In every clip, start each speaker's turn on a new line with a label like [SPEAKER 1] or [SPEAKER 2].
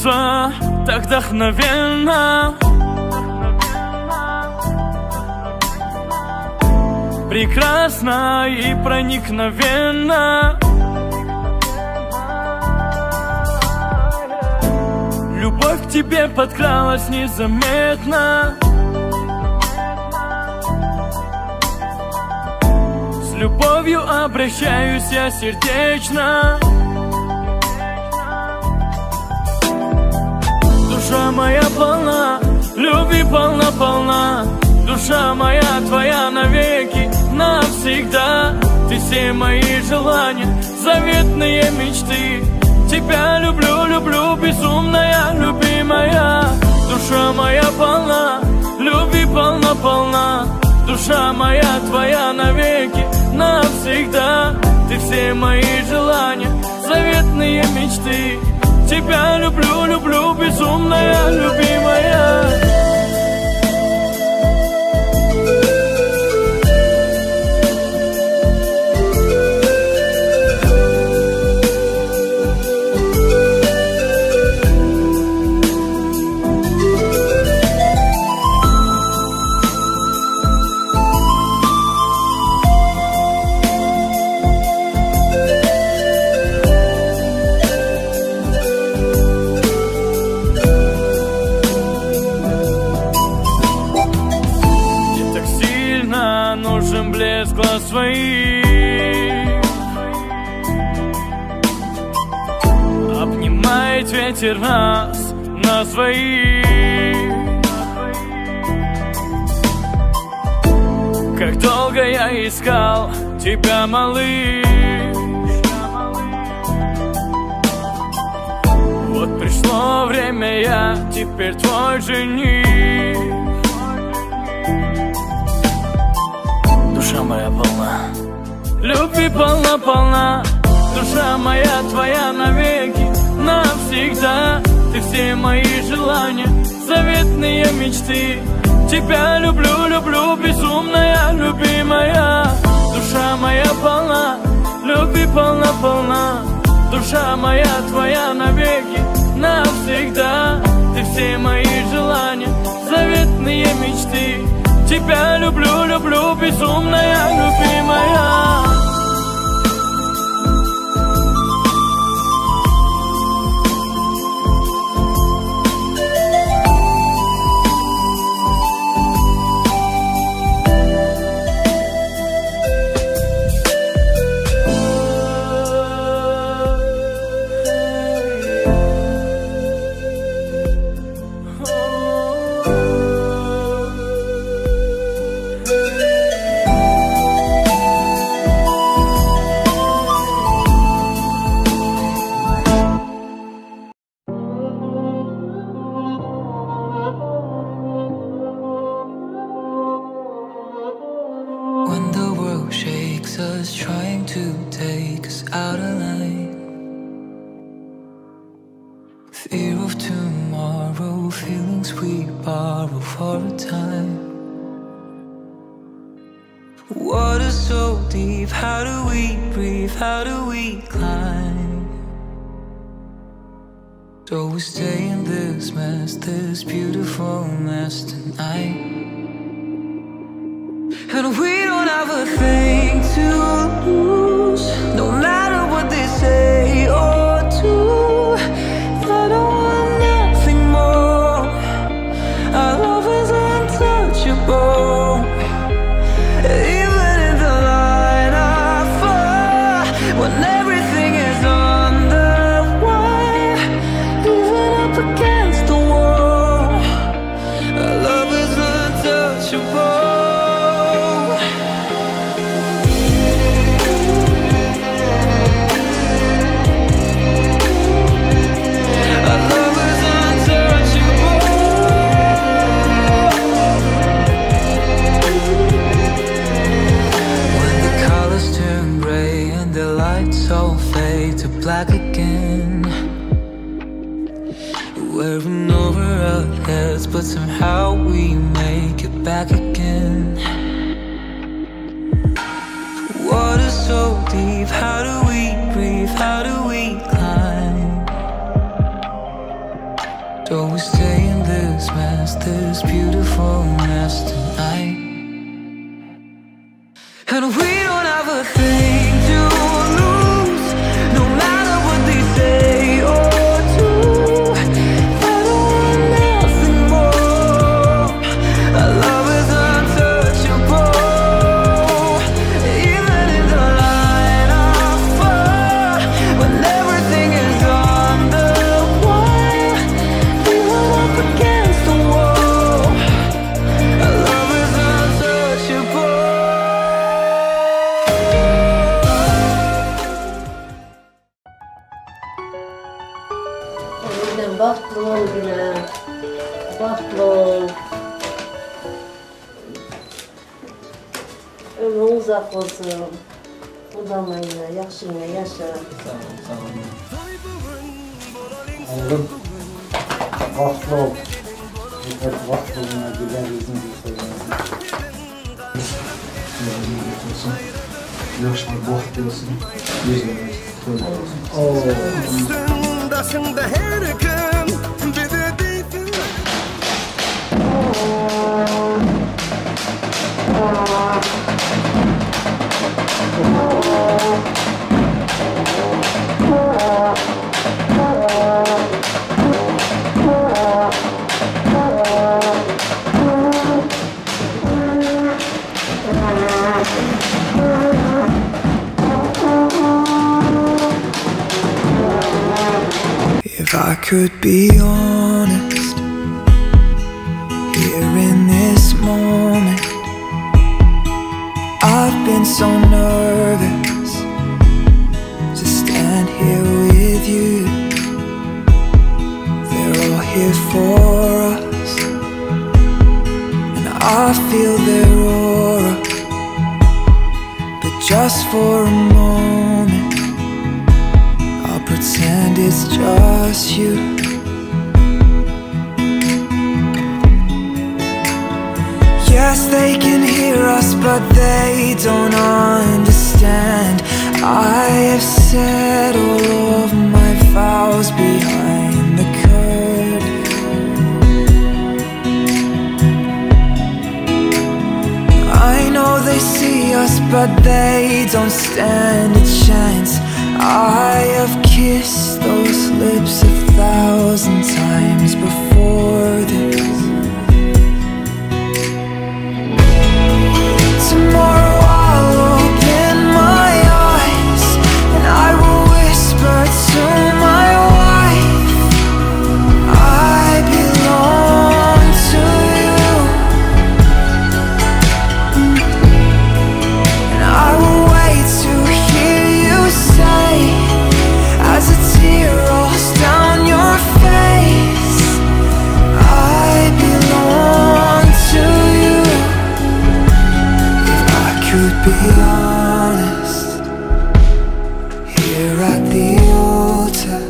[SPEAKER 1] чувства так вдохновенно. Прекрасно и проникновенно. Любовь к тебе подкралась незаметно. С любовью обращаюсь я сердечно. Душа моя полна, любви полна-полна. Душа моя твоя навеки, навсегда. Ты все мои желания, заветные мечты. Тебя люблю, люблю, безумная, любимая. Душа моя полна, любви полна-полна. Душа моя твоя навеки, навсегда. Ты все мои желания, заветные мечты. Тебя люблю, люблю, безумная, любимая. Нужен блеск глаз твоих. Обнимает ветер нас, нас двоих. Как долго я искал тебя, малыш. Вот пришло время, я теперь твой жених. Душа моя полна, любви полна-полна. Душа моя твоя навеки, навсегда. Ты все мои желания, заветные мечты. Тебя люблю, люблю, безумная, любимая. Душа моя полна, любви полна-полна. Душа моя твоя навеки, навсегда. Ты все мои желания, заветные мечты. Тебя люблю, люблю, безумная, любимая.
[SPEAKER 2] Us trying to take us out of line. Fear of tomorrow, feelings we borrow for a time. Water so deep, how do we breathe? How do we climb? So we stay in this mess, this beautiful mess tonight. And we don't have a thing to lose, no matter what they say or do. I don't want nothing more. Our love is untouchable. Even in the line of fire, when everything is on the wire, even up against the wall, our love is untouchable. All fade to black again. Wearing over our heads, but somehow we make it back again. Water so deep, how do we breathe? How do we climb? Don't we stay in this mess, this beautiful mess tonight? And we don't have a thing to lose, no matter what they say or do. I don't want nothing more. Our love is untouchable. Even in the line of fire, when everything is on the wire, we run up against the wall. Our love is untouchable.
[SPEAKER 3] Oglan bagtly bol gine, bagtly bol. Ömrüň uzak bolsun. Mydama ýagşyňa ýaşa.
[SPEAKER 4] Sag bol, sag bol.
[SPEAKER 5] Oglum, bagtly bol. Yeter ki bagtly bolmaga güler ýüzüň gülse bolsun.
[SPEAKER 4] Olsun. Ýagşy bagt bolsun. Ýüzüňe toý bolsun.
[SPEAKER 6] Daşyňda her kim bize diýsin.
[SPEAKER 2] If I could be honest, here in this moment, I've been so nervous to stand here with you. They're all here for us, and I feel their aura. But just for a moment, I'll pretend it's just you. Yes, they can hear us, but they don't understand. I have said all of my vows behind the curtain. I know they see us, but they don't stand a chance. I have kissed those lips 1,000 times before this. Tomorrow I'll open my eyes and I will whisper to my wife, I belong to you. And I will wait to hear you say, as a tear rolls down your face, I belong to you. If I could be honest, here at the altar,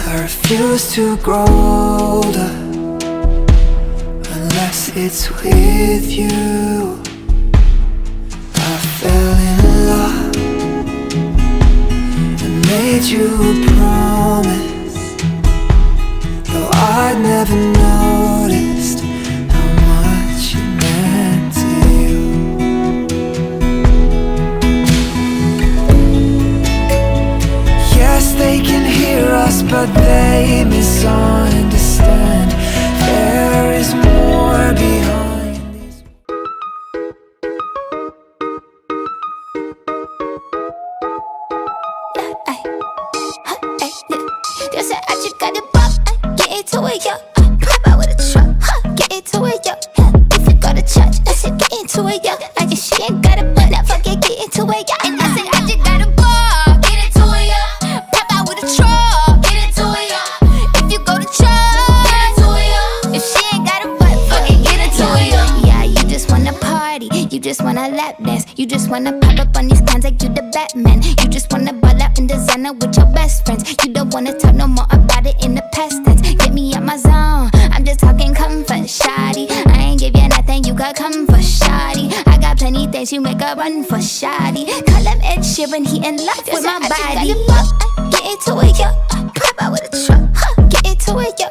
[SPEAKER 2] I refuse to grow older unless it's with you. I fell in love and made you a promise, though I'd never noticed how much it meant to you. Yes, they can hear us, but they misunderstand. There is more behind these.
[SPEAKER 7] They said I just got it pop, get into it, yo. Pop out with a truck, huh? Get into it, yo. If you go to church, I said get into it, yo. I just she ain't got a butt, now fuck it, get into it, yo. And I said I just got a ball, get into it, yo. Pop out with a truck, get into it, yo. If you go to church, get into it, yo. If she ain't got a butt, fuck it, get into it, yo. Yeah, you just wanna party, you just wanna lap dance, you just wanna pop up on these cons like you the Batman. You just wanna ball out in designer with your best friends. You don't wanna talk no more about it in the past tense. Get me out my zone, I'm just talking comfort, shawty. I ain't give you nothing, you got comfort, shawty. I got plenty things you make a run for, shawty. Call him Ed Sheeran, he in love with my body. Get into it, yo. Pop out with a truck, huh? Get into it, yo.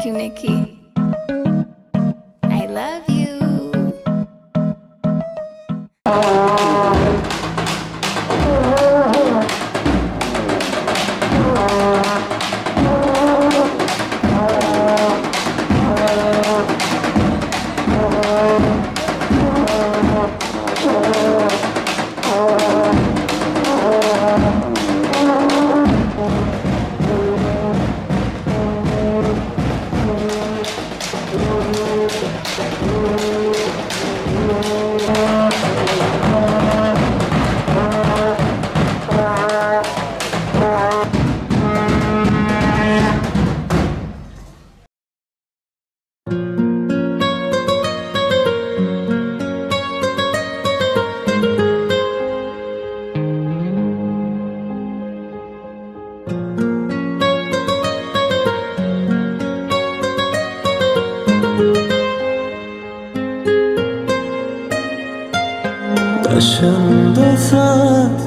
[SPEAKER 7] you, Nikki. I love you.
[SPEAKER 2] Daşyňda saz,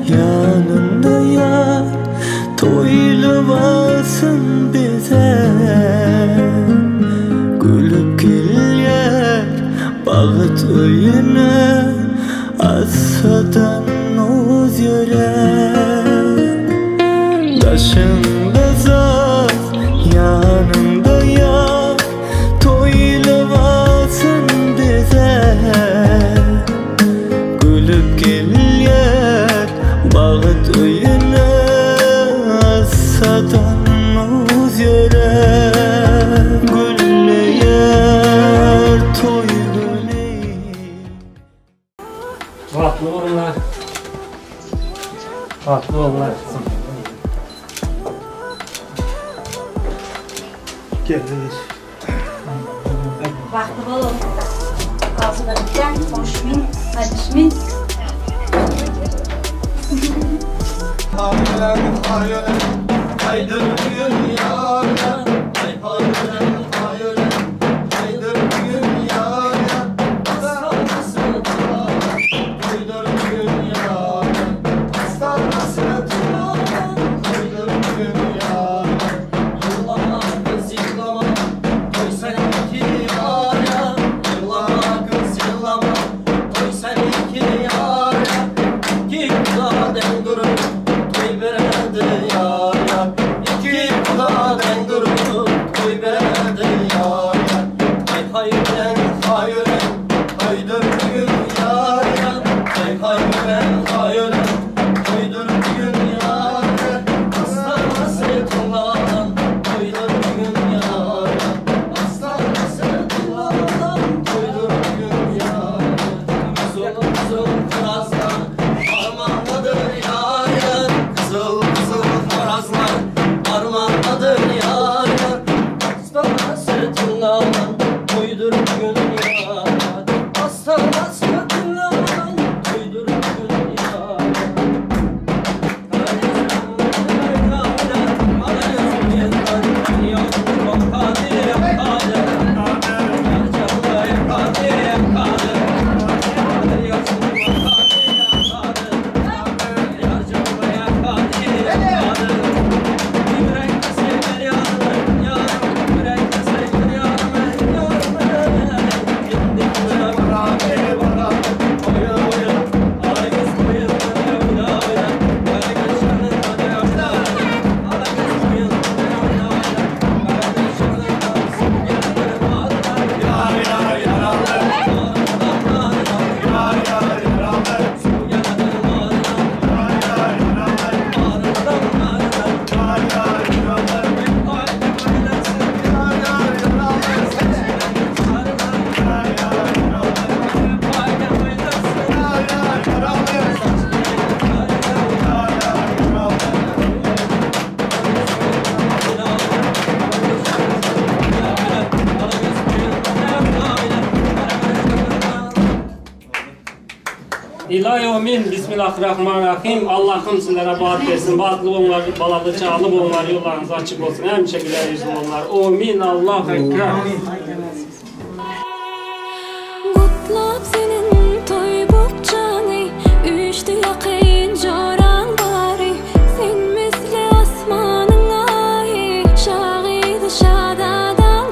[SPEAKER 2] ýanyňda ýar Toýlap alsyn bize. Gülüp gelýär bagt öýüne Assadan uz ýürek. Daşyňda saz, ýanyňda ýar Toýlap alsyn bize. Gülüp gelýär bagt öýüne Assadan uz ýürek. Gülleýär toý güni.
[SPEAKER 1] Bagtly bolunlar. Bagtly bolunlar.
[SPEAKER 3] Bagtly boluň. Arzuwlar bitýän, hoşmin, gaýdyşmin.
[SPEAKER 1] Ilahi amin. Bismillahirrahmanirrahim. Allah'ım sizlere baht versin. Bahtlı olunlar, balalı çağlı olunlar, yollarınız açık olsun. Həmişə gülər yüzlü olunlar. Amin. Allahu Ekber.
[SPEAKER 8] Gutlap seniň toý bukjaňy, Üýşdi ýakyn joraň bary. Sen misli asmanyň aýy, Şa gyzy şazada.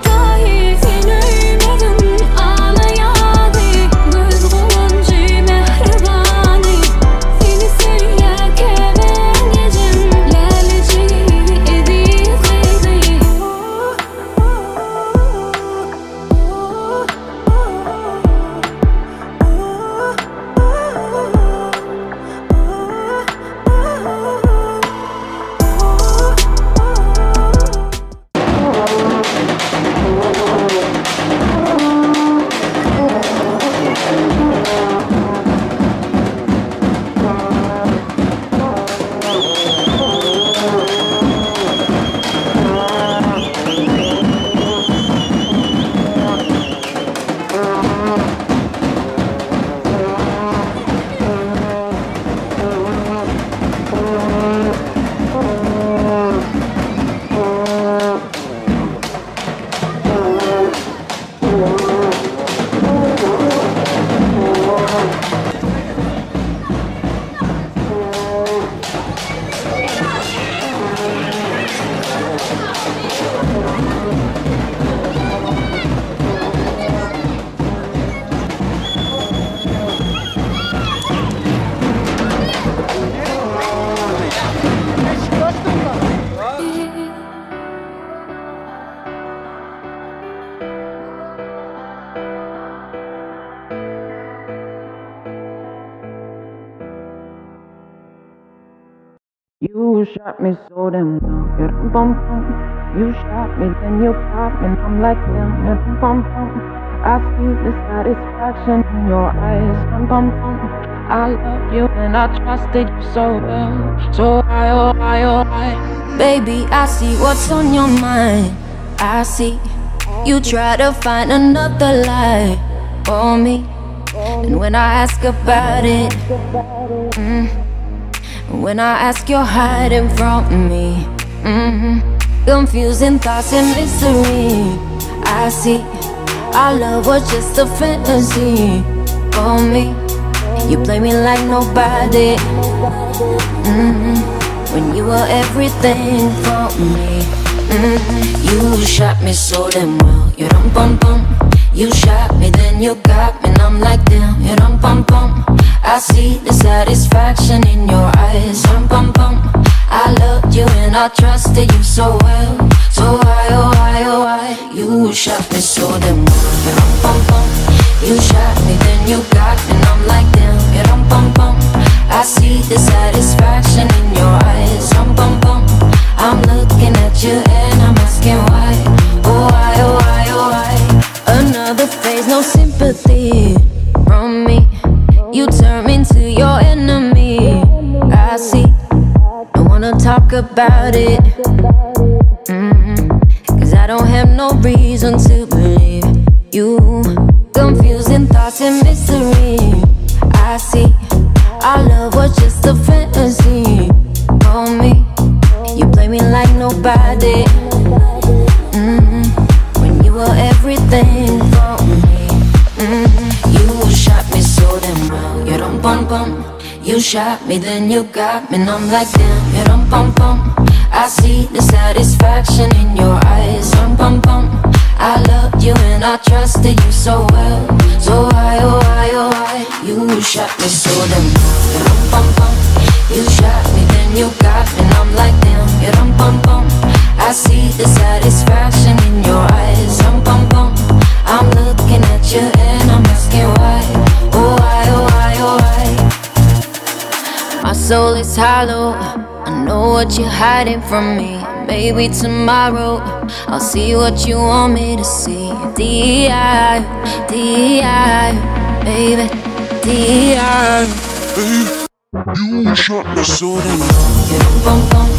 [SPEAKER 2] You shot me so damn well. You dum bum bum. You shot me, then you got me, and I'm like damn. You dum bum bum. I see the satisfaction in your eyes. Dum bum bum. I love you and I trusted you so well. So why, oh why, oh why?
[SPEAKER 8] Baby, I see what's on your mind. I see you try to find another lie for me. And when I ask about it, when I ask, you're hiding from me. Confusing thoughts and mystery. I see our love was just a fantasy for me. You play me like nobody. When you were everything for me. You shot me so damn well. You dum bum bum. You shot me, then you got me, and I'm like damn. You dum bum bum. I see the satisfaction in your eyes. Dum bum bum. I loved you and I trusted you so well. So why, oh why, oh why? You shot me so damn well. You dum bum bum. You shot me, then you got me, and I'm like damn. You dum bum bum. I see the satisfaction in your eyes. Dum bum bum. I'm looking at you and I'm asking why. Oh why, oh why, oh why? Another phase, no sympathy from me. You turn me into your enemy. I see. Don't wanna talk about it. Cause I don't have no reason to believe you. Confusing thoughts and mystery. I see. Our love was just a fantasy for me. You play me like nobody. When you were everything for me. You shot me so damn well. You dum bum bum. You shot me, then you got me, and I'm like damn. You dum bum bum. I see the satisfaction in your eyes. Dum bum bum. I loved you and I trusted you so well. So why, oh why, oh why? You shot me so damn well. You dum bum bum. You shot me, then you got me, and I'm like damn. You dum bum bum. I see the satisfaction in your eyes. Dum bum bum. I'm looking at you and I'm asking why. Oh why, oh why, oh why? My soul is hollow. I know what you're hiding from me. Maybe tomorrow I'll see what you want me to see. D.I., D.I., baby, D.I.
[SPEAKER 6] You shot me so damn well.
[SPEAKER 8] You dum bum bum.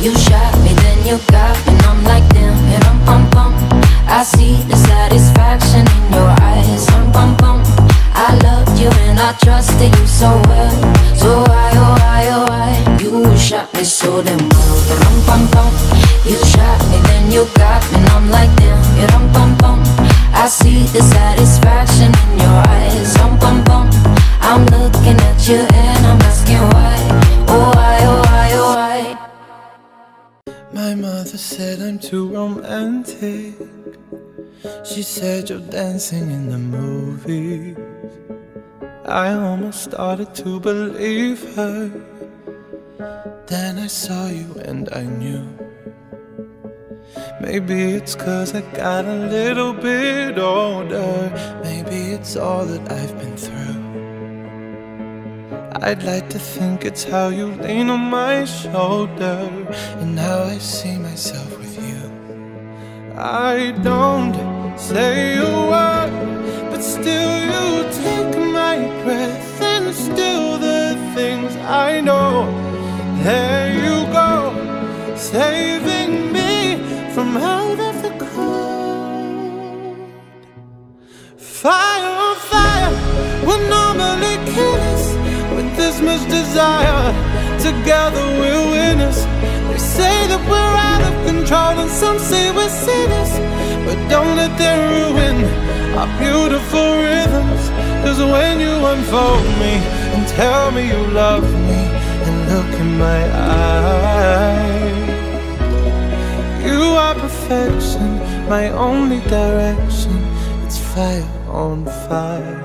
[SPEAKER 8] You shot me, then you got me, and I'm like damn. You dum bum bum. I see the satisfaction in your eyes. Dum bum bum. I loved you and I trusted you so well. So why, oh why, oh why? You shot me so damn well. You dum bum bum. You shot me, then you got me, and I'm like damn. You dum bum bum. I see the satisfaction in your eyes. Dum bum bum. I'm looking at you and I'm asking why. Oh why, oh why, oh why?
[SPEAKER 2] My mother said I'm too romantic. She said you're dancing in the movies. I almost started to believe her. Then I saw you and I knew. Maybe it's 'cause I got a little bit older. Maybe it's all that I've been through. I'd like to think it's how you lean on my shoulder and how I see myself with you. I don't say a word, but still you take my breath and steal the things I know. There you go, saving me from out of the cold. Fire on fire will normally kill us. With this much desire, together we're winners. They say that we're out of control and some say we're sinners, but don't let them ruin our beautiful rhythms. 'Cause when you unfold me and tell me you love me and look in my eyes, you are perfection, my only direction. It's fire on fire.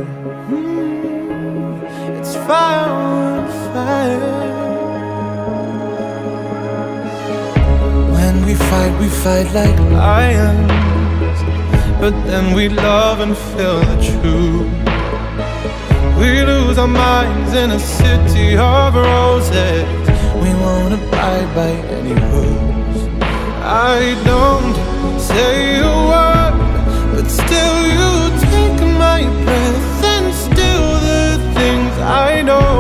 [SPEAKER 2] It's fire on fire. When we fight like lions, but then we love and feel the truth. We lose our minds in a city of roses. We won't abide by any rules. I don't say a word, but still you take my breath and steal the things I know.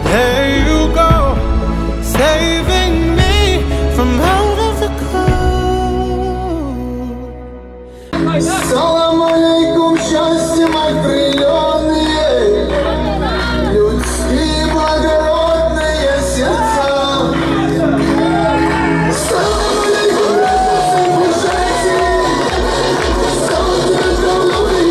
[SPEAKER 2] There you go, saving me from out of the cold.
[SPEAKER 9] Салам алейкум, счастьем окрыленные, людские благородные сердца. Салам алейкум, радостно слушайте, салам тебе, здоровый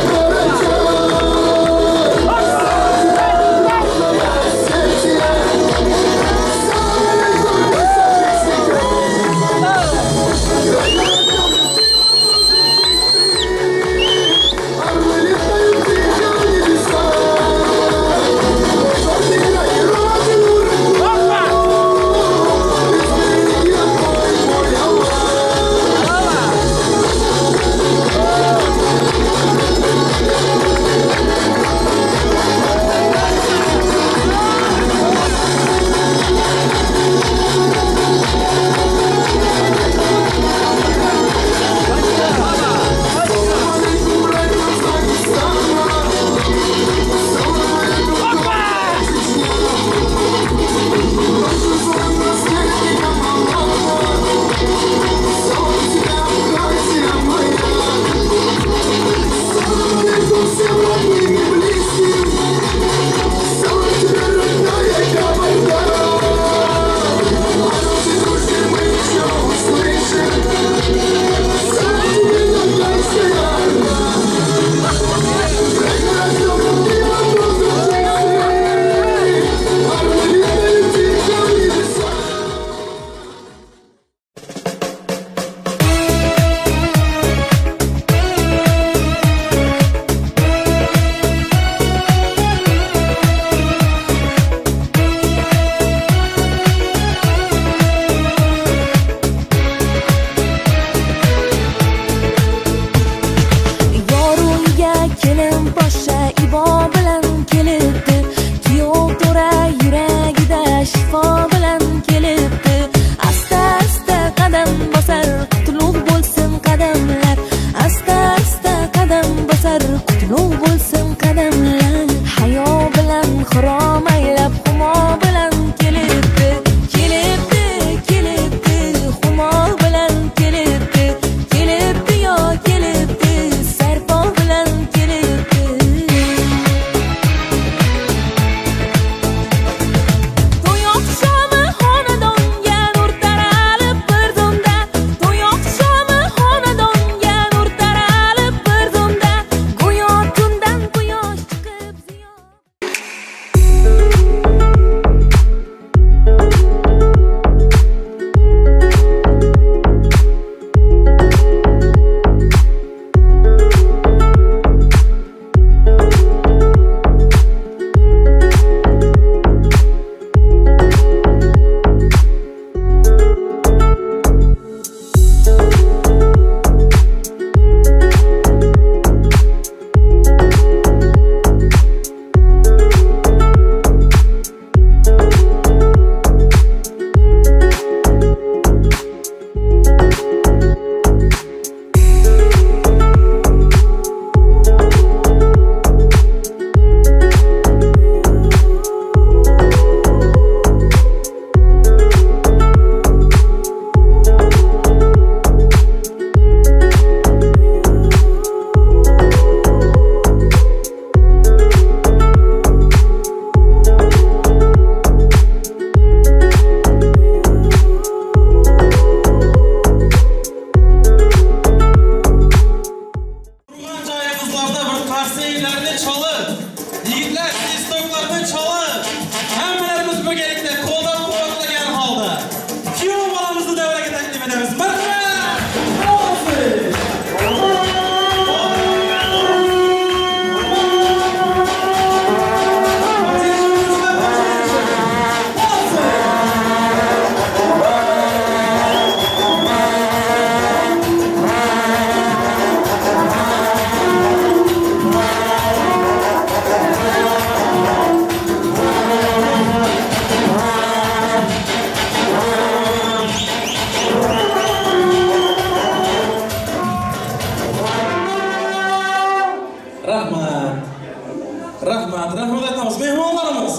[SPEAKER 10] Rahmat, rahmat aytamiz. Mehmonlarimiz,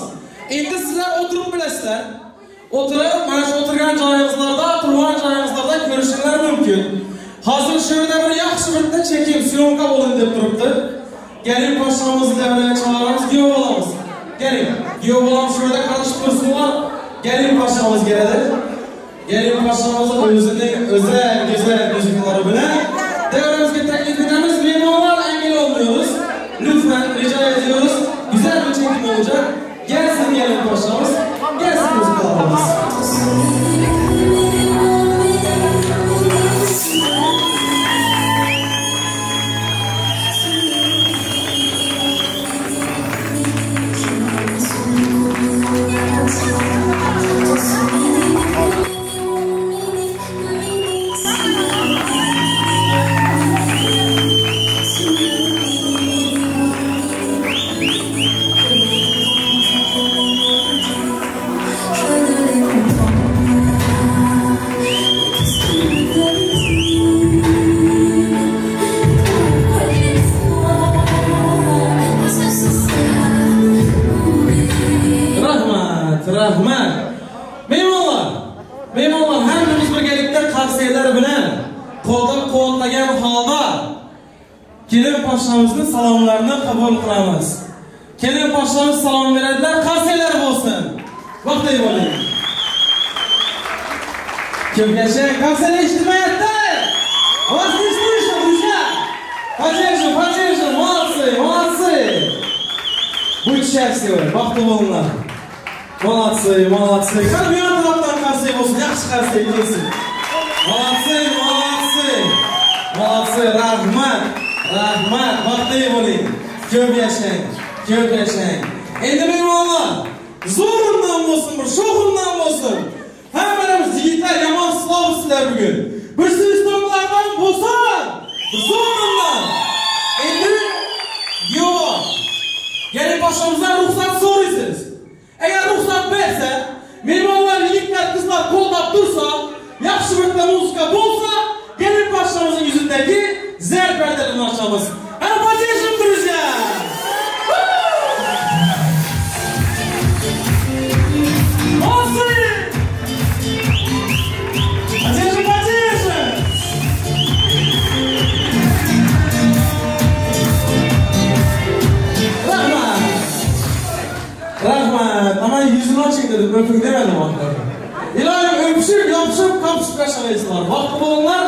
[SPEAKER 10] endi sizlar o'tirib bilasizlar. O'tirib, mana shu o'tirgan joyingizlarda, turgan joyingizlarda ko'rishinglar mumkin. Hozir shu yerda bir yaxshi bitta chekim, syomka bo'lin deb turibdi. Keling poshshomizni devraya chaqiramiz, kuyov bolamiz. Keling, kuyov bolam shu yerda qarashib tursinlar. Keling poshshomiz keladi. Keling poshshomiz o'zining o'zal go'zal musiqalari bilan devramizga taklif etamiz. Mehmonlar engel olmuyoruz. Lütfen rica ediyoruz. Güzel bir çekim olacak. Gelsin gelin paşamız, gelsin müzikalarımız. Rahmat, rahmat. Mehmonlar, mehmonlar hammamiz birgalikda qarsaklar bilan qo'llab-quvvatlagan holda kelin poshshomizni salomlarini qabul qilamiz. Kelin poshshomiz salom beradilar, qarsaklar bo'lsin. Vaqtli bo'ling. Kim yashang, qarsaklar eshitilmayapti. Вас не слышно, друзья. Поддержим, поддержим, молодцы, молодцы. Будь счастливы, baxtli bo'linglar. Молодцы, молодцы. Qani bu yon tarafdan qarsak bo'lsin, yaxshi qarsak kelsin. Молодцы, молодцы. Молодцы, rahmat. Rahmat, baxtli bo'ling. Ko'p yashang, ko'p yashang. Endi mehmonlar, zo'rimdan bo'lsin, bir sho'ximdan bo'lsin. Hammalarimiz yigitlar yomon sizlar bugun. Bir svistoklardan bo'lsin. Bir zo'rimdan. Endi yo'q. Gelin poshshamizdan ruxsat so'raysiz. Agar ruxsat bersa, mehmonlar, yigitlar, qizlar qo'llab tursa, yaxshi bitta muzika bo'lsa, gelin poshshamizning yuzidagi zar pardalarini ochamiz. Hadi поддержим, друзья! Молодцы! Поддержим, поддержим! Rahmat! Rahmat! Ama yuzini oching dedim, o'ping demadim oxiri. Iloyim o'pishib, yopishib, qopishib yashamaysizlar. Vaqti bo'linglar.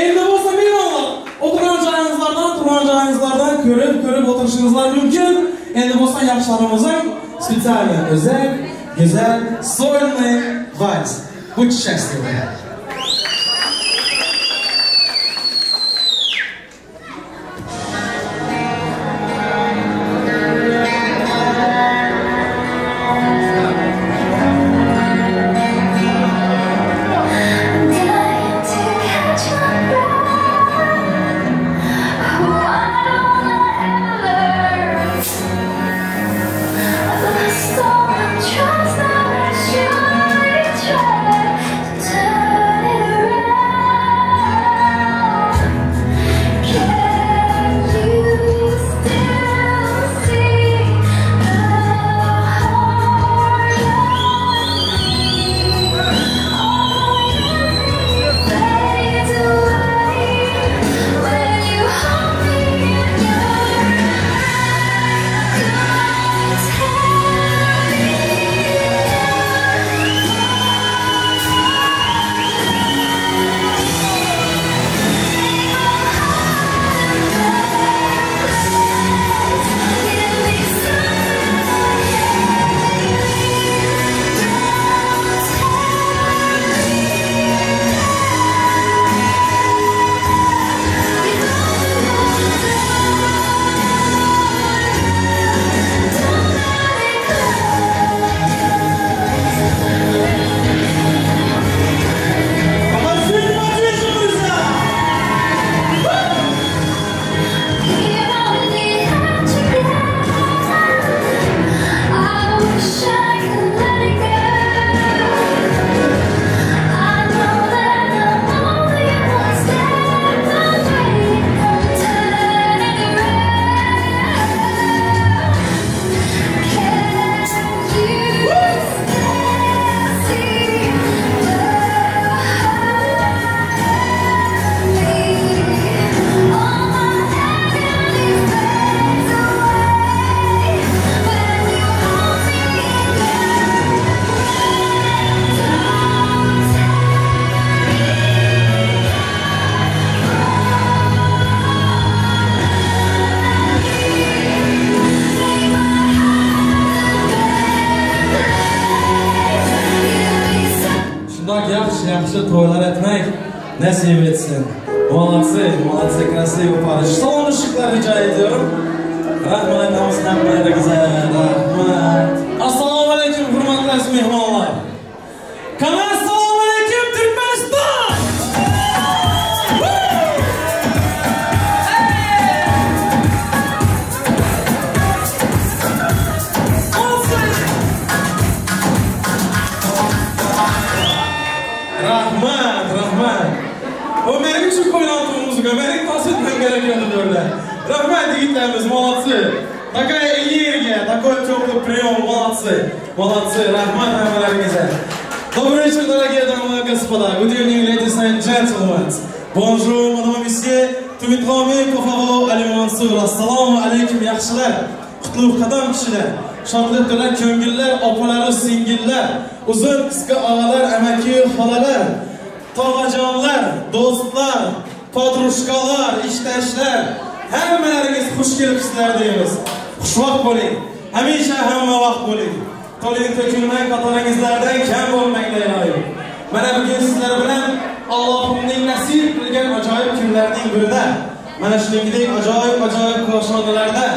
[SPEAKER 10] Endi bo'lsa mehmonlar, o'tirgan joyingizlardan, turgan joyingizlardan ko'rib, ko'rib o'tirishingizlar mumkin. Endi bo'lsa yaxshilarimizning специально o'zak, go'zal, сольный vals. Будьте счастливы.
[SPEAKER 7] Trust that you tried to
[SPEAKER 10] Nasip etsin. Молодцы, молодцы, красивый парочка. Son ışıklar rica ediyorum. Rahmat hammalariga, rahmat. Assalomu alaykum, hurmatli aziz mehmonlar. Qani assalomu alaykum Turkmaniston! Rahmat, rahmat. O benim için koyulan muzika, benim dans etmem gerekiyordu böyle. Rahmat yigitlarimiz, молодцы. Такая энергия, такой теплый прием, молодцы. Молодцы, rahmat hammalaringizga. Добрый вечер, дорогие дамы и господа. Good evening, ladies and gentlemen. Bonjour, madame, monsieur. Tumitromi, por favor, Ali Mansur. Assalomu alaykum, yaxshilar. Qutlug' qadam kishilar. Shodlik to'la ko'ngillar, opalar, singillar, uzun qisqa og'alar, amaki, xolalar, tog'ajonlar, do'stlar, подружка lar, ishdoshlar, hammalaringiz xush kelibsizlar deymiz. Xushvaqt bo'ling. Hamisha hamma vaqt bo'ling. To'ling to'kilmang, qatoringizlardan kam bo'lmanglar iloyim. Mana bugun sizlar bilan Allohimning nasib qilgan ajoyib kunlarning birida, mana shuningdek ajoyib ajoyib koshonalarda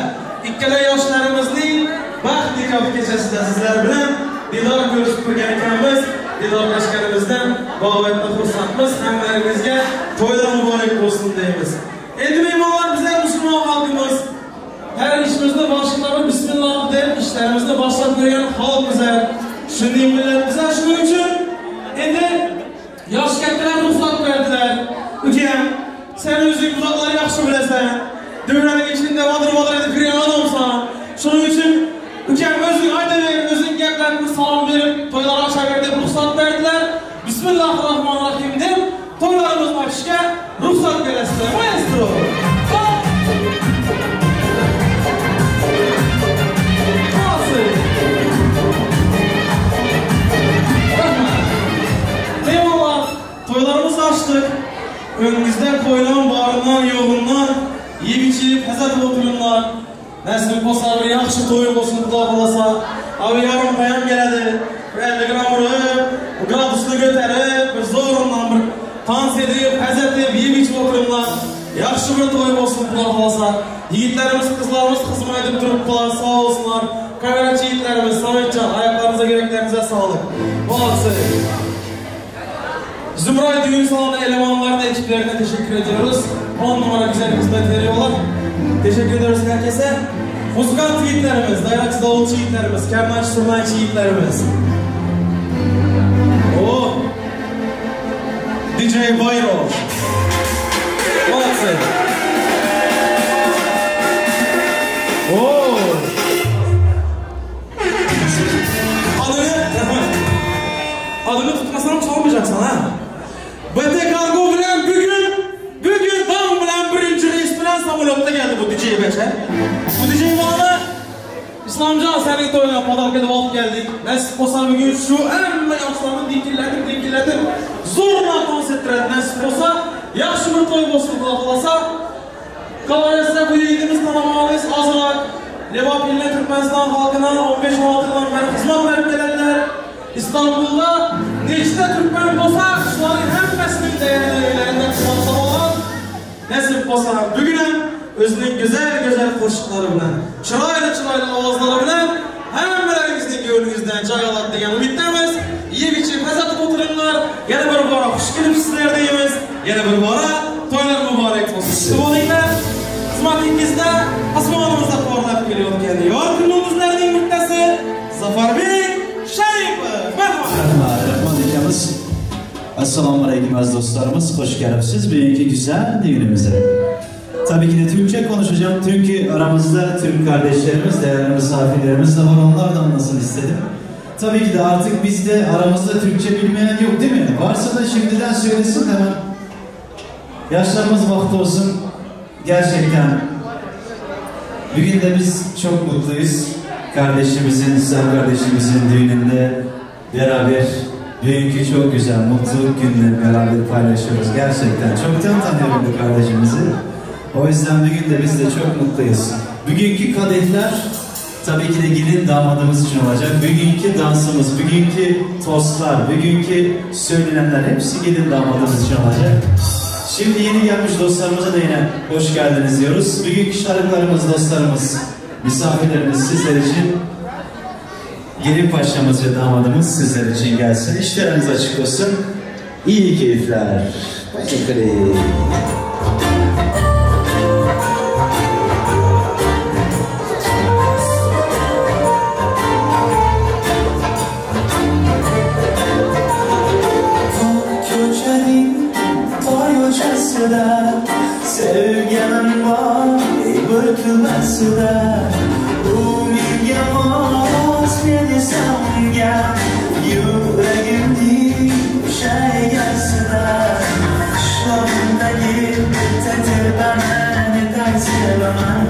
[SPEAKER 10] ikkala yoshlarimizning baxt nikoh kechasida sizlar bilan didor ko'rishib turgan ekanmiz. Didorlashganimizdan bag'oyatda xursandmiz. Hammalaringizga to'ylar muborak bo'lsin deymiz. Endi mehmonlar, bizlar musulmon xalqimiz her ishimizni boshida bismillah deb ishlarimizni boshlab ko'rgan xalqmiz. Shunday millat bizlar, shuning uchun endi yosh kattalar ruxsat berdilar. Ukam, sen o'zing buzoqlarni yaxshi bilasan. Davraning ichida vadir-vadir edib yurgan odamsan. Shuning uchun ukam o'zing aytaver, o'zing gaplarni salom berib, to'ylar ochaver deb ruxsat berdilar. Bismillahirrohmanirrohim deb to'ylarimizni ochishga ruxsat berasizlar. Maestro. Eyvallah, toylarımızı açtık. Önümüzde koyulan barından, yoğundan, yiyip içip, hezat oturunlar. Nasib bolsa bir yaxshi to'y bo'lsin, Xudo xohlasa. Abi yarım payam keladi. Bir 50 gram urib, gradusni ko'tarib, bir zo'rundan bir tans edib, hazat edib, yeyip içip oturunlar. Yaxshi bir to'y bo'lsin, Xudo xohlasa. Yigitlarimiz, qizlarimiz xizmat edib turibdilar, sog' olsunlar. Kamerachi yigitlarimiz, Sametcan, ayaklarınıza, yüreklerinize sağlık. Молодцы. Zümray Düğün Salonu elemanlarına, ekiplerine teşekkür ediyoruz. 10 numara güzel hizmet veriyorlar. Teşekkür ediyoruz herkese. Muzikant yiğitlerimiz, dayakçı davulcu yiğitlerimiz, kermancı surnaycı yiğitlerimiz. Oh! DJ Bayro. Молодцы. Oh! Adını, adını tutmasam çalmayacaksın ha. BT Kargo bilen bugün tam bilen birinci reis bilen samolotda geldi bu DJ beşe. Bu DJ bana İslamcan senin toyuna podarka deb olib geldik. Nasib bo'lsa bugün şu hamma yoshlarni dinkillatib dinkillatib zo'rla dans ettiradi. Nasib bo'lsa yaxshi bir to'y bo'lsin, Xudo xohlasa. Qolaversa bu yigitimiz tanımalıyız azroq. Lebap iline Türkmenistan halkına 15-16 yıldan beri xizmat berib keladilar. İstanbul'da nechta Türkmen bo'lsa, shularning hammasinin değerlerinden quvonsa olan nasib bo'lsa bugun ham o'zining go'zal go'zal qo'shiqlari bilan, chiroyli chiroyli ovozlari bilan hammalaringizning ko'nglingizdan joy oladi degan umiddamiz. Yeb ichib hazat qilib o'tiringlar. Yana bir bora xush kelibsizlar deymiz. Yana bir bora to'ylar muborak bo'lsin. Kutib olinglar. Xizmatingizda osmonimizda porlab kelayotgan yorqin yulduzlarning bittasi Zafarbek Sharipov. Marhamat.
[SPEAKER 11] Rahmat akamiz. Assalomu alaykum aziz dostlarımız. Hoş geldiniz bugünkü güzel düğünümüze. Tabii ki de Türkçe konuşacağım. Çünkü aramızda Türk kardeşlerimiz, değerli misafirlerimiz de var. Onlar da anlasın istedim. Tabii ki de artık bizde aramızda Türkçe bilmeyen yok değil mi? Varsa da şimdiden söylesin hemen. Yaşlarımız vakti olsun. Gerçekten bugün de biz çok mutluyuz. Kardeşimizin, İslam kardeşimizin düğününde beraber bugünkü çok güzel, mutlu günleri beraber paylaşıyoruz. Gerçekten çoktan tanıyorum bu kardeşimizi. O yüzden bugün de biz de çok mutluyuz. Bugünkü kadehler Tabii ki de gelin damadımız için olacak. Bugünkü dansımız, bugünkü tostlar, bugünkü söylenenler hepsi gelin damadımız için olacak. Şimdi yeni gelmiş dostlarımıza da yine hoş geldiniz diyoruz. Bugünkü şarkılarımız, dostlarımız, misafirlerimiz sizler için Gelin paşamız ve damadımız sizler için gelsin. İşleriniz açık olsun. İyi keyifler. Teşekkür.
[SPEAKER 2] Ko'chaning tor ko'chasida sevganim bor bir tubasida. U menga mos, men esa unga, yuragimning o'sha egasida. Qishlog'imdagi bitta tepani netay sevaman.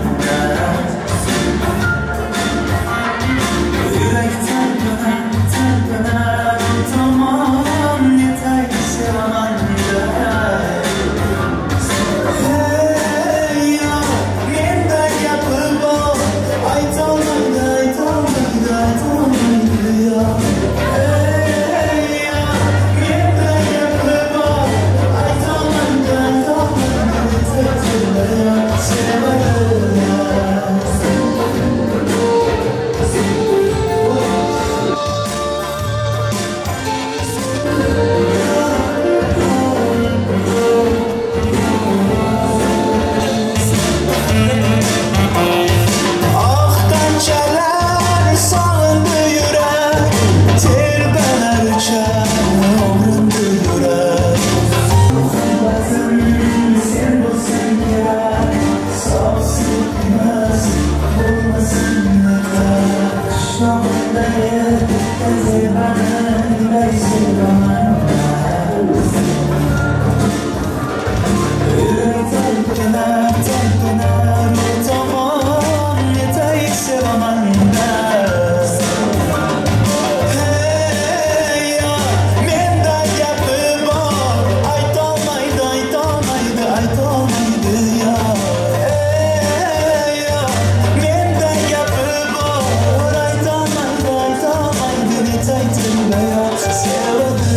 [SPEAKER 2] Yurak talpinar, talpinar u tomon, netay sevaman. Hey yor, menda gapi bor, aytolmaydi, aytolmaydi, aytolmaydi yor. Hey yor, menda gapi bor, aytolmaydi, aytolmaydi, netay sevadi. Oh qanchalar sog'indi yurak, terbalar uchar, og'rindi yurak. Muhabbatim sen bo'lsang kerak, sof sevgimiz bo'lmasin yetar. Qishlog'imdagi bitta tepani netay sevaman. Yurak talpinar, talpinar u tomon, netay sevaman. Hey yor, menda gapi bor, aytolmaydi, aytolmaydi, aytolmaydi yor. Hey yor, menda gapi bor, aytolmaydi, aytolmaydi, netay tilda yor sevadi.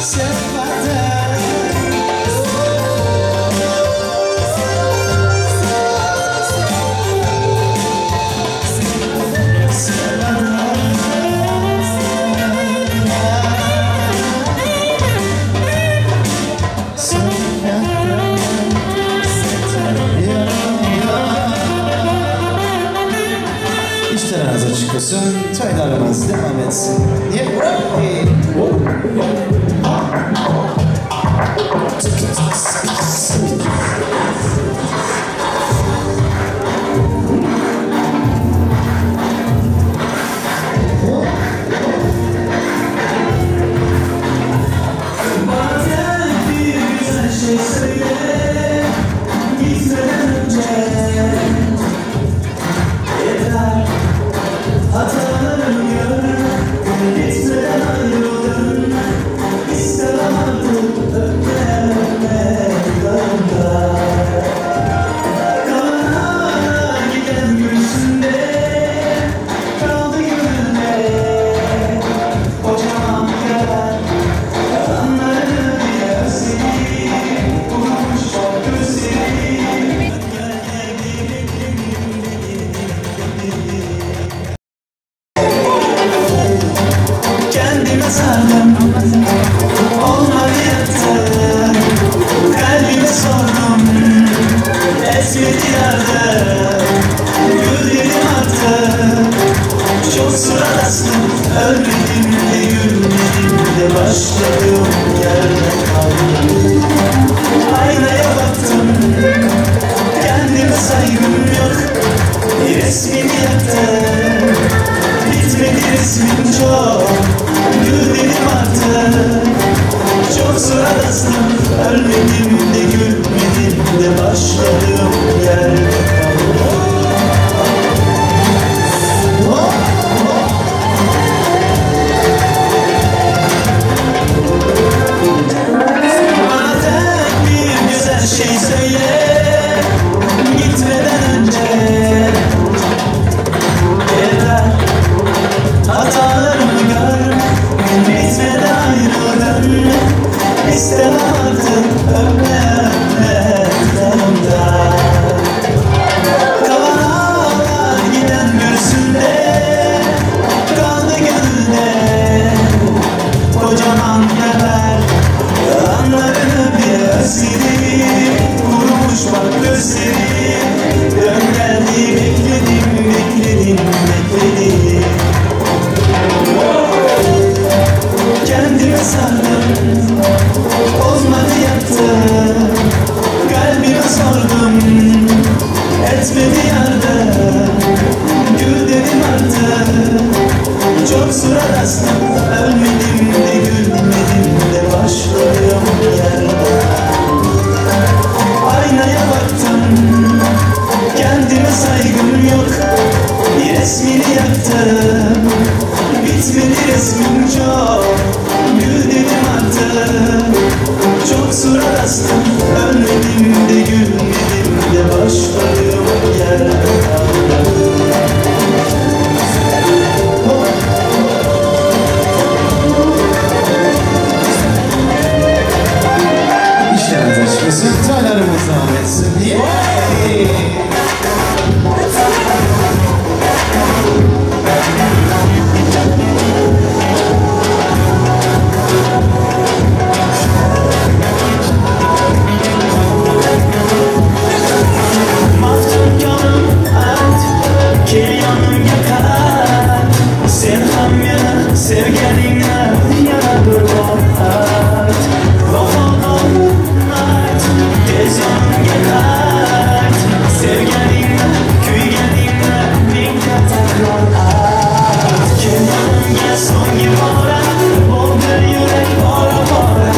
[SPEAKER 2] Sevadi.
[SPEAKER 11] İşleriniz açık olsun. Çaylarımız devam etsin.
[SPEAKER 2] Bana tek bir güzel şey söyle, gitmeden önce. Yeter, hatalarımı gör, gitmeden ayrıldın. İstemem artık öpme öpme dudağımda. Kana giden gülsünde, kaldı gönlümde kocaman yara. Yalanlarını bile özledim, unutmuş çok gözlerim. Gel gel bebeğim beni. Kendime sardım, olmadı yattım. Kalbime sordum, esmedi yardım. Gül dedim artık, çok surat astım. Ölmedim de gülmedim de başladığım yerde kaldım. Aynaya baktım, kendime saygım yok. Resmini yaktım, bitmedi resmim çok. Gül dedim artık, çok surat astım. Ölmedim de gülmedim de başladığım yerde kaldım. Bana tek bir güzel şey söyle,
[SPEAKER 11] artık Öpme öpme dudağımda Kalan ağlar giden göğsünde Kaldı gönülde Kocaman kemer Yalanlarını bile özledim Kurumuş bak gözlerim Dön geldi bekledim bekledim bekledim Kendimi sardım Olmadı yattım Kalbime sordum Etmedi yardım Gül dedim artık Çok surat astım Ölmedim de gülmedim de Başlarım yerde Aynaya baktım Kendime saygım yok Bir resmini yaktım Bitmedi resmim çok Gül dedim artık Çok surat astım Ölmedim de gülmedim de Başlarım yerde
[SPEAKER 10] İşleriniz açık olsun, toylarımız devam etsin. Yeah!
[SPEAKER 11] Maftunkanım ayt, kel yonimga qayt. Sen ham meni sevganingni yana bir bor ayt. Vafo qildim ayt, tez yonimga qayt. Sevganingni, kuyganingni mingta takror ayt. Kel yonimga so'nggi bora, bo'ldi yurak pora-pora.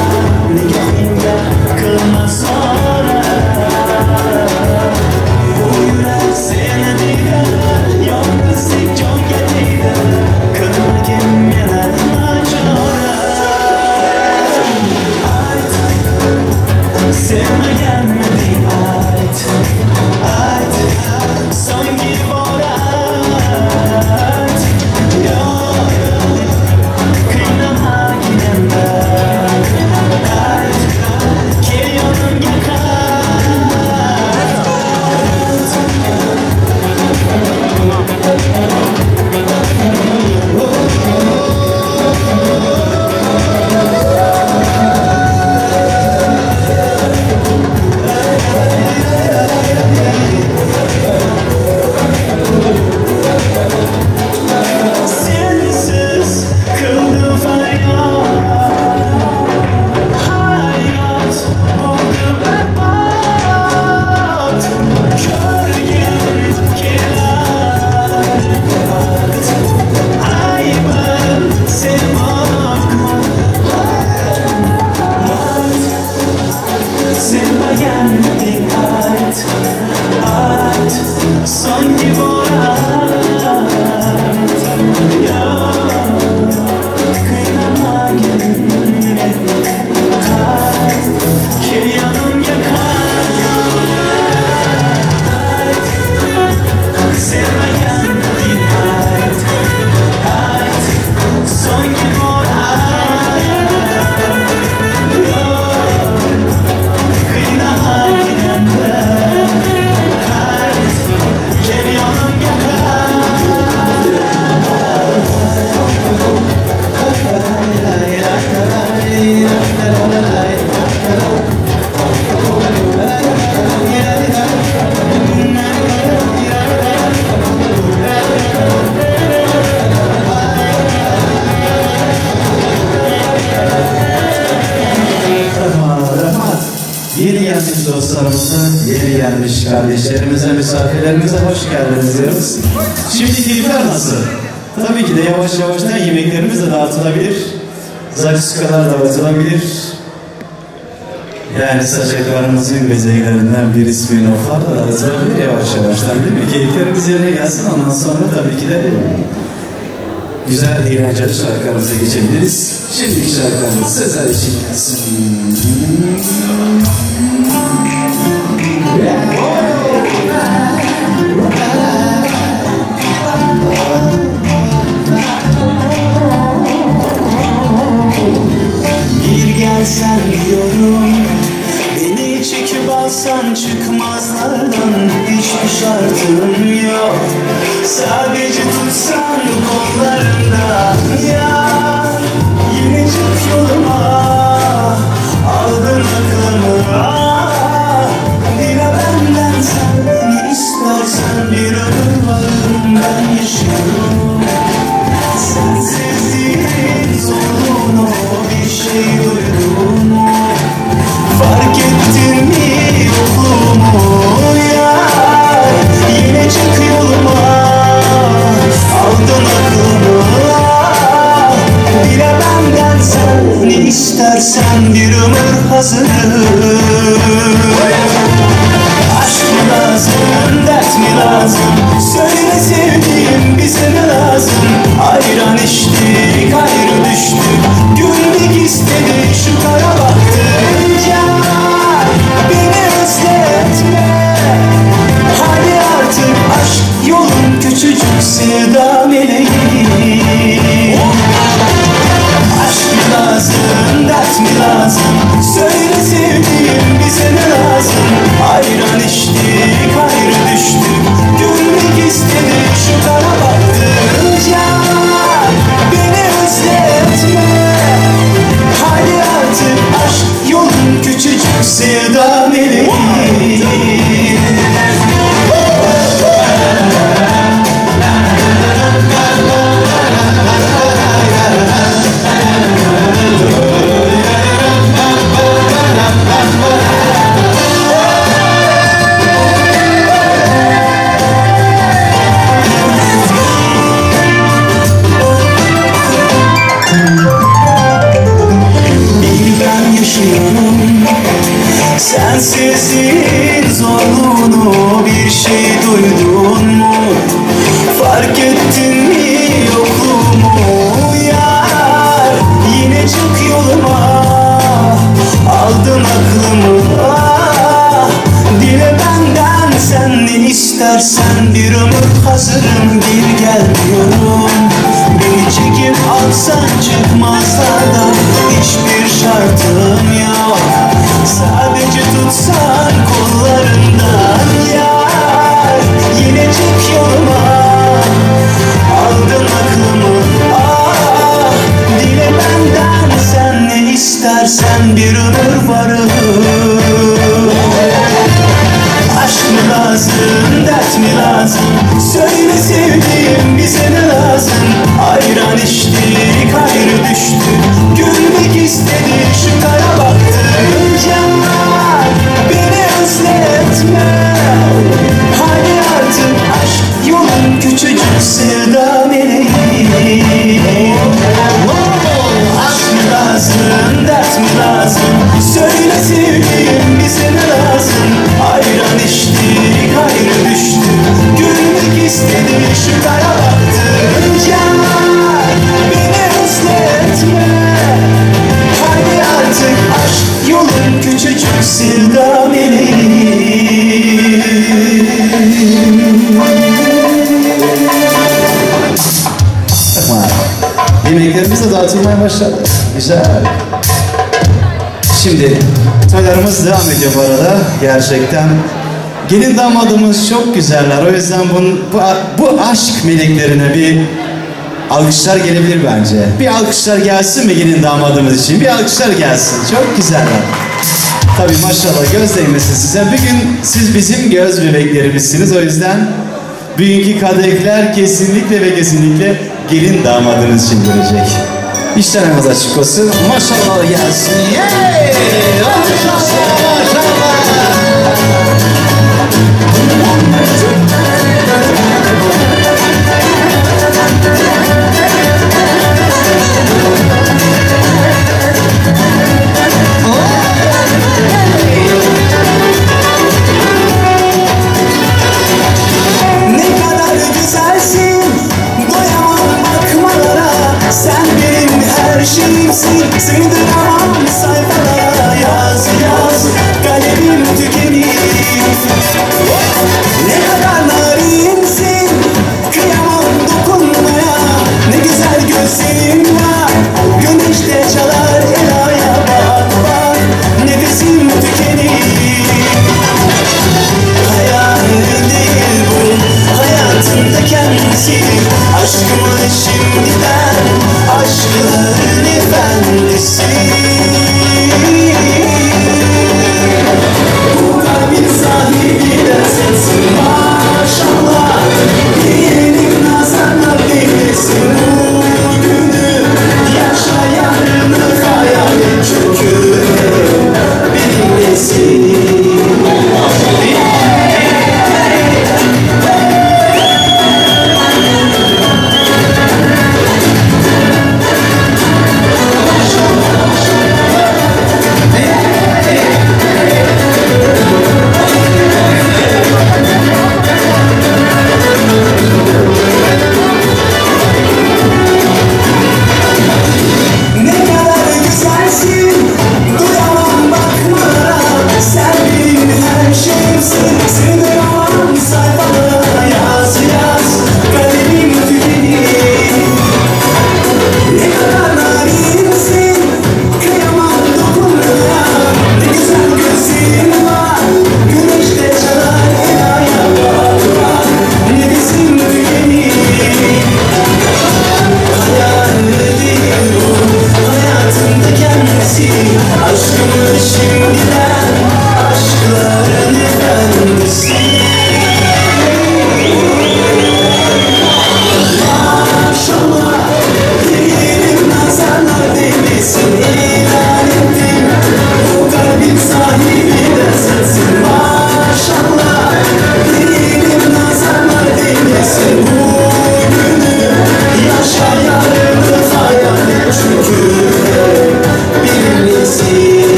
[SPEAKER 11] Nigohingda qilma zora. Bu yurak seni deydi, yolg'izlik jonga tegdi. Qilmagin meni nachora. Ayt, sevmaganmiding ayt, ayt, so'nggi bor ayt. Yo'q, qiynamagin endi. Ayt, kel yonimga qayt. Sensiz kıldım feryat Hayat oldu berbat Körgün kenar Aybım sen bakma Sevmegendik ayt, ayt Sanki bor ayt Yo'q, qiynamagin meni Qayt, kel yonimga qayt Sevmagandik ayt, ayt So'nggi bor ayt Yo'q, qiynamagin endi Qayt, kel yonimga qayt
[SPEAKER 10] Rahmat, rahmat. Yeni gelmiş dostlarımıza, yeni gelmiş kardeşlerimize, misafirlerimize hoş geldiniz diyoruz. Şimdi keyifler nasıl? Tabii ki de yavaş yavaştan yemeklerimiz de dağıtılabilir. Zaküskalar dağıtılabilir. Yani saçaklarımızın bezeklerinden bir spin-off'lar da dağıtılabilir yavaş yavaştan değil mi? Keyiflerimiz yerine gelsin ondan sonra tabii ki de güzel eğlenceli şarkılarımıza geçebiliriz. Şimdiki şarkılarımız sizler için gelsin.
[SPEAKER 11] Bir gelsen diyorum.
[SPEAKER 9] atsan çıkmazlardan hiçbir şartım yok Sadece tutsan kollarından yar Yine çık yoluma aldın aklımı ah. Dile benden sen ne istersen bir ömür varım ben yaşıyorum Sensizliğin zorluğunu bir şey duydun mu? Fark ettin mi yokluğumu yar? Yine çık yoluma Aldın aklımı ah. Dile benden sen ne istersen bir ömür hazırım Aşk mı lazım, dert mi lazım? Söyle sevdiğim bize ne lazım? Ayran içtik, ayrı düştük Gülmek istedi şu kara baktınca Beni özletme Hadi artık aşk yolun küçücük sevda meleği Aşk mı lazım, dert mi lazım? Söyle sevdiğim bize ne lazım? Ayran içtik, ayrı düştük Gülmek istedi şu kara baktınca Beni özletme Hadi artık aşk yolun küçücük sevda meleği Bir ben yaşıyorum Sensizliğin zorluğunu bir şey duydun mu? Fark ettin mi yokluğumu yar? Yine çık yoluma Aldın aklımı ah. Dile benden sen ne istersen bir ömür hazırım bir gel diyorum Beni çekip atsan çıkmazlardan hiçbir şartım yok Sadece tutsan kollarından yar Yine çık yoluma Aldın aklımı ah Dile benden sen ne istersen bir ömür varım Aşk mı lazım, dert mi lazım? Söyle sevdiğim bize ne lazım? Ayran içtik, ayrı düştük Gülmek istedi şu kara baktınca Beni özletme Hadi artık aşk yolun küçücük sevda meleği Aşk mı lazım, dert mi lazım? Söyle sevdiğim bize ne lazım? Ayran içtik, ayrı düştük Gülmek istedi şu kara baktınca Beni özletme Hadi artık aşk yolun küçücük sevda meleği
[SPEAKER 11] Yemeklerimiz de dağıtılmaya başladı. Güzel. Şimdi toylarımız devam ediyor bu arada. Gerçekten. Gelin damadımız çok güzeller. O yüzden bunun, bu, bu aşk meleklerine bir alkışlar gelebilir bence. Bir alkışlar gelsin mi gelin damadımız için? Bir alkışlar gelsin. Çok güzeller. Tabii maşallah göz değmesin size. Bugün siz bizim göz bebeklerimizsiniz. O yüzden bugünkü kadehler kesinlikle ve kesinlikle gelin damadınız için gelecek. İşlerimiz açık olsun. Maşallah gelsin. Yay! Maşallah, maşallah.
[SPEAKER 9] Ne kadar güzelsin Doyamam bakmalara Sen benim her şeyimsin Sığdıramam sayfalara Yaz yaz.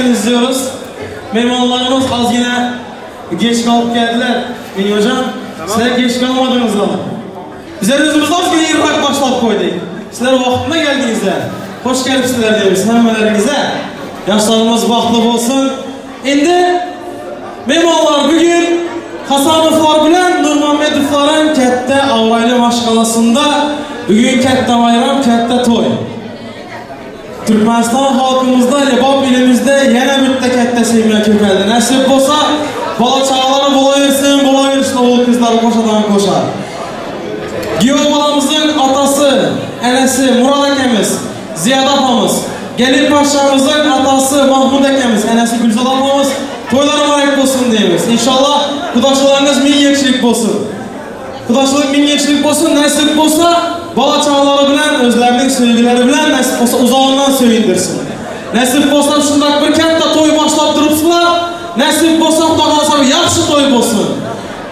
[SPEAKER 10] geldiniz diyoruz. Mehmanlarımız az yine geç kalıp geldiler. Mini hocam, tamam. Sizler geç kalmadınız ama. Bizler özümüz az yine irrak başlap koyduk. Sizler vaktinde geldinizler. Hoş gelipsizler diyoruz hemmelerinize. Yaşlarımız bahtlı olsun. Şimdi mehmanlar bugün Hasanovlar bilen Nurmamedovların katta avraylı maşqalasında bugün katta bayram, katta toy. Türkmenistan halkımızda, Lebap ilimizde yana bitta katta semya ko'paydi. Nasib bo'lsa, bola chaqalari bo'laversin, bo'laversin o'g'il qizlar qo'shadan qo'sha. Giyov bolamizning otasi, enasi Murod akamiz, Ziyoda opamiz, gelin paşamızın atası Mahmud akamiz, enasi Gülzada opamiz to'ylari muborak bo'lsin deymiz. Inshaalloh qudachilaringiz ming yilchilik bo'lsin. Qudachilik ming yilchilik bo'lsin, nasib bo'lsa bola chaqalari bilan o'zlarining sevgilari bilan nasib bo'lsa uzog'idan sevindirsin. Nasib bo'lsa shunday bir katta to'y boshlab turibsizlar. Nasib bo'lsa Xudo xohlasa yaxshi to'y bo'lsin.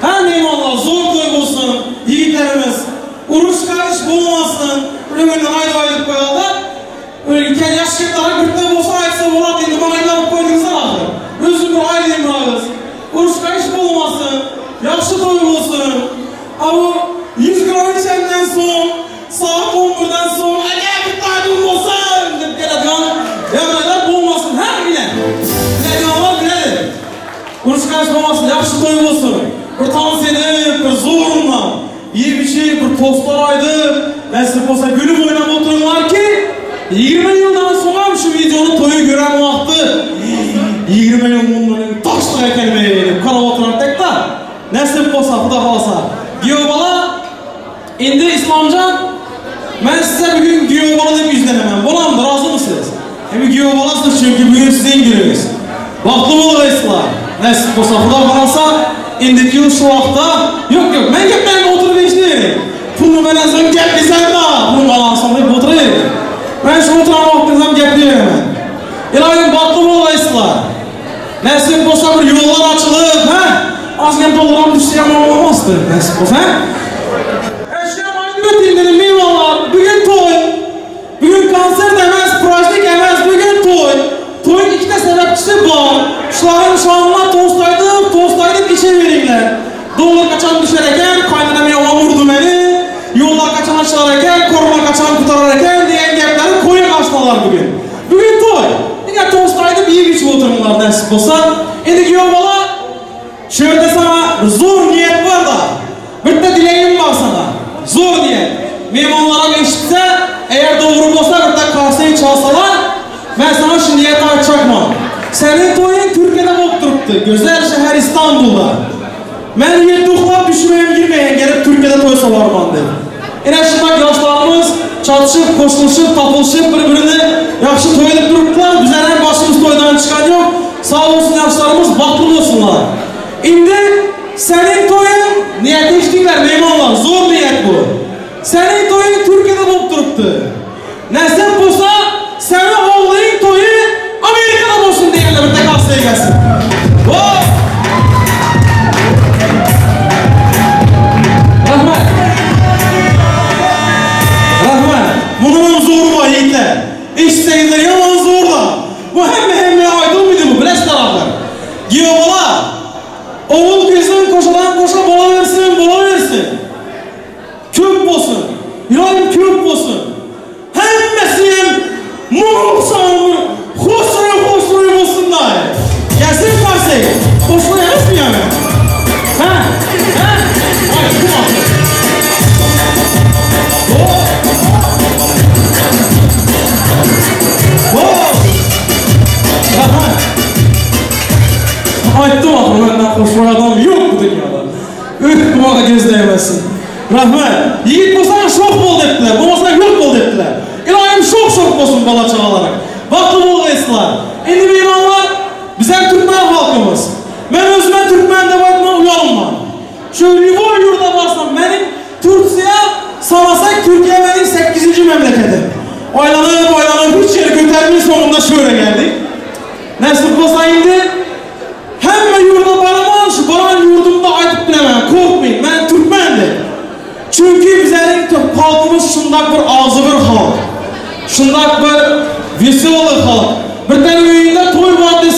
[SPEAKER 10] Ha mehmonlar zo'r to'y bo'lsin. Yigitlarimiz urush qarish bo'lmasin. Bir-birini ayda aytib qo'yadi. Ulkan yaxshi kattalar bitta bo'lsa aytsa bo'ladi, endi mana aylanib qo'ydingizlar axir. O'zi bir aylayman biroz. Urush qarish bo'lmasin, yaxshi to'y bo'lsin. A bu 100 gram ichgandan so'ng, soat 11dan so'ng, agar bitta aytib bo'lsin deb keladigan yo'qlar bo'lmasin, ha bilan. Biladiganlar biladi. Urush qarish bo'lmasin, yaxshi to'y bo'lsin. Bir tons edib, bir zo'rundan yeb ichib, bir to'stlar aytib, nasib bo'lsa gulib o'ynab o'tiringlarki, 20 yildan so'ng ham shu videoni to'yi ko'ran vaqti 20 yil bundan toshliq ekan deb qarab o'tirardik-da. Nasib bo'lsa, Xudo xohlasa. Giyov bola, endi Islomjon, men sizga bugun giyov bola deb yuzlanaman. Bo'lamdi, rozimisiz? Endi giyov bolasiz, chunki bugun sizning kuningiz. Baxtli bo'linglar. Nasib bo'lsa, Xudo xohlasa, endiki shu vaqtda yo'q, yo'q, men gaplarni o'tirib eshitaylik. Pulni berasan, gap desam-da, pulni olasan deb o'tiraylik. Men shu o'tirgan vaqtimda ham gaplayveraman. Iloyim baxtli bo'linglar. Nasib bo'lsa bir yo'llar ochilib, ha? Ozgina dollar ham tushsa yomon bo'lmasdi. Nasib bo'lsa, ha? Eshitgan aytib dedim, mehmonlar, bugun to'y. Bugun konsert emas, prazdnik emas, bugun to'y. To'yning ikkita sababchisi bor. Shularning shonuna to'st aytib, to'st aytib ichaveringlar. Dollar qachon tushar ekan, qaynonam yomon urdi meni. Yo'llar qachon ochilar ekan, korona qachon qutarar ekan degan gaplarni qo'yib ochdilar bugun. Bugun to'y. Nega to'st aytib yeb ichib o'tiringlar nasib bo'lsa. Endi kuyov bola, shu yerda sana zo'r niyat bor-da. Bitta dilagim bor sana. Zo'r niyat. Mehmonlar ham eshitsa, agar to'g'ri bo'lsa, bitta qarsak chalsalar, men sana shu niyatni aytmoqman. Sening to'ying Turkiyada bo'lib turibdi. Go'zal shahar Istanbulda. Men yerda uxlab tushmayam girmagan, kelib Turkiyada to'y solarman deb. Ena shunday yoshlarimiz chatishib, qo'shilishib, topilishib, bir-birini yaxshi to'y deb turibdilar. Bizlar ham boshimiz to'ydan chiqqan yo'q. Sog' bo'lsin yoshlarimiz, baxtli bo'lsinlar. Endi sening to'ying, niyat eshitdinglar mehmonlar, zo'r niyat bu. Sening to'ying Turkiyada bo'lib turibdi. Nasib bo'lsa, seni o'g'ling to'yi Amerikada bo'lsin deganlar bitta kassa egasi. Voy! Rahmat. Rahmat. Buni ham zo'ri bor yigitlar. Eshitsangizlar yomon zo'rda. Bu hamma hamma aytilmaydi bu, bilasizlar axir. Giyov bola, o'g'il qizim qo'shadan qo'sha bo'laversin, bo'laversin. Ko'p bo'lsin. Iloyim ko'p bo'lsin. Hammasi ham muhsan, xushro'y, xushro'y bo'lsinlar. Gelsin qarsak. Xushro'y emasmi yani? Ha? Ha? Ay, kim attı? Hop! Rahmat. Aytdim axir, mendan xushro'y odam yo'q bu dunyoda. Uf, bunaqa ko'zlayversin. Rahmat. Yigit bo'lsang sho'x bo'l debdilar, bo'lmasang yo'q bo'l debdilar. Iloyim sho'x-sho'x bo'lsin bola chaqalaring. Baxtli bo'lg'aysizlar. Endi mehmonlar, biz ham turkman xalqimiz. Men o'zimni turkman deb aytman, uyalman. Shu любой yurtda borsam, mening Turkiya sanasak Turkiya mening 8-mamlakatim. Aylanib, aylanib hech yer ko'tarmay so'ngida shu yerga keldik. Nasib bo'lsa endi hamma yurtda boraman, shu borgan yurtimda aytib bilaman, qo'rqmang, men turkman deb. Chunki bizlarning xalqimiz shundoq bir og'zibir xalq. Shundoq bir veselый xalq. Bir tane uyingda to'y bor desa,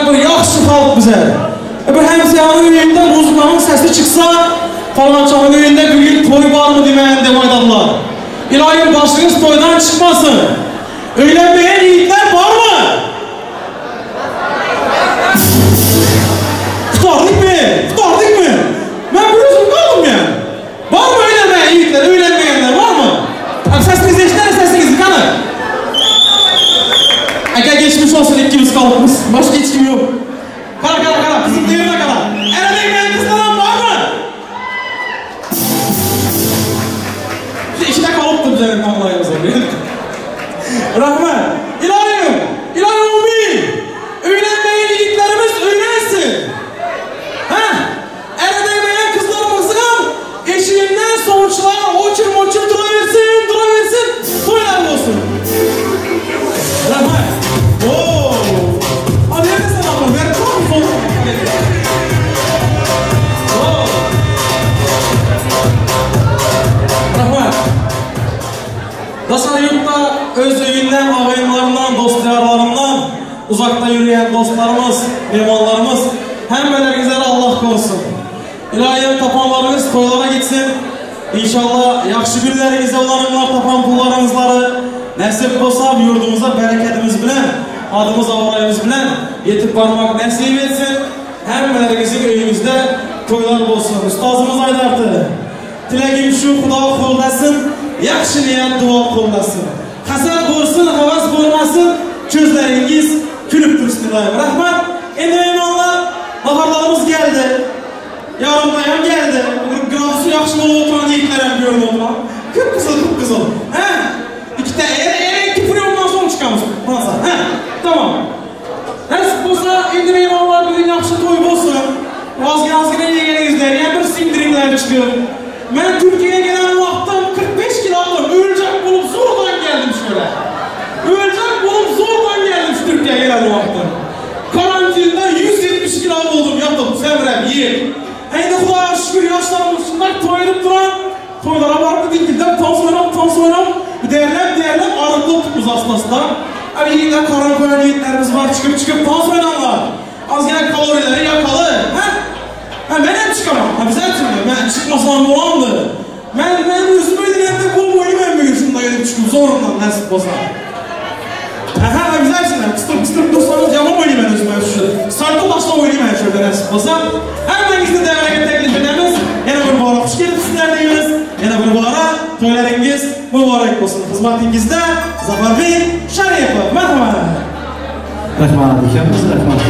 [SPEAKER 10] Şunda bir yaxşı xalq bizə. E, bir həmsəyanın öyündə muzıkanın səsi çıxsa, falançanın öyündə bir gün toy var mı deməyən demaydadılar. İlahim başınız toydan çıxmasın. Öylənməyən yiğitlər var mı? Qurtardık mı? Qurtardık mı? Mən bir özüm qaldım ya. Var mı öylənməyən yiğitlər, öylənməyənlər var mı? Abi sesinizi eşitər, sesinizi qanı. Aka geçmiş olsun ikimiz kalıpmış. Başka hiç kim yok. Kara kara kara bizim düğüne kara. Ere değmeyen kızlarım var mı? Şu işine kalıptım canım Allah'ımıza. Rahmet. İlahim. İlahim umi. Öğlenmeyen yiğitlerimiz öğlensin. Ha? Ere değmeyen kızlarımızın eşiğinden sonuçlar oçur moçur duraversin, duraversin. Toylar olsun. Rahmet. Oo. Abi nerede sen abla? Ver tam mı? Oo. Rahmet. Daşary yurtda öz öyünden, ağayınlarından, dost yarlarından uzakta yürüyen dostlarımız, mehmanlarımız hemmelerinizlere Allah korusun. İlahi tapanlarınız toylara gitsin. İnşallah yaxşı günlerinize olanlar tapan pullarınızları nasip olsa yurdumuza bereketimiz bilen, adımız avrayımız bilen yetip varmak nasip etsin. Hemmelerinizin öyümüzde toylar olsun. Ustazımız aydardı. Tilegim şu Xudo qo'llasin, yaxshi niyat duo qo'llasin. Hasad bo'lsin, havas bo'lmasin, ko'zlaringiz kulib tursin ilohim. Rahmat. Endi mehmonlar, naharlarimiz geldi. Yarımlayan geldi. Gradusu yaxshi bo'lib o'tirgan yigitlar ham ko'rdi o'tirgan. Qip-qizil, qip-qizil. Ha? Ikkita ere ikki priyomdan so'ng chiqamiz. Rosa. Ha? Tamam. Nasib bo'lsa, endi mehmonlar bugun yaxshi to'y bo'lsin. Ozgina ozgina yeganingizlar, yana bir sindiringlar chiqib. Ben Türkiye'ye gelen vaktim 45 kilo aldım. Ölecek bulup zordan geldim şöyle. Ölecek bulup zordan geldim şu Türkiye'ye gelen vaktim. Karantinada 170 kilo oldum yatıp semirem yiyip. Endi Xudoya şükür yaşlarımız şunday toyunub duran toylara barıp dikildep tans oynam tans oynam değerlep değerlep arıklı tutmuz aslında. Abi yiğitler karan koyan yiğitlerimiz var çıkıp çıkıp tans oynarlar. Az gene kalorileri yakalı. He? Ha, ben hem çıkamam. Ha, biz hem çıkamam. Ben çıkmasam olandı. Ben özümü ödeyende kol boyu ben bugün şunda gelip çıkıp zorundan nasip olsa. Ha, ha, biz hem çıkamam. Kıstırıp kıstırıp dostlarımız yaman oynayayım ben özüme şu. Sarı taşla oynayayım ben şöyle nasip olsa. Hemmenizin değerli teklif edemiz. Yine bir bara hoş gelipsizler deyimiz. Yine bir bara toylarınız mübarek olsun. Hizmetinizde Zafer Bey Şaripov. Merhaba.
[SPEAKER 11] Rahman akamiz, rahmat.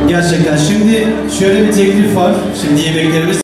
[SPEAKER 11] Gerçekten şimdi şöyle bir teklif var. Şimdi yemeklerimiz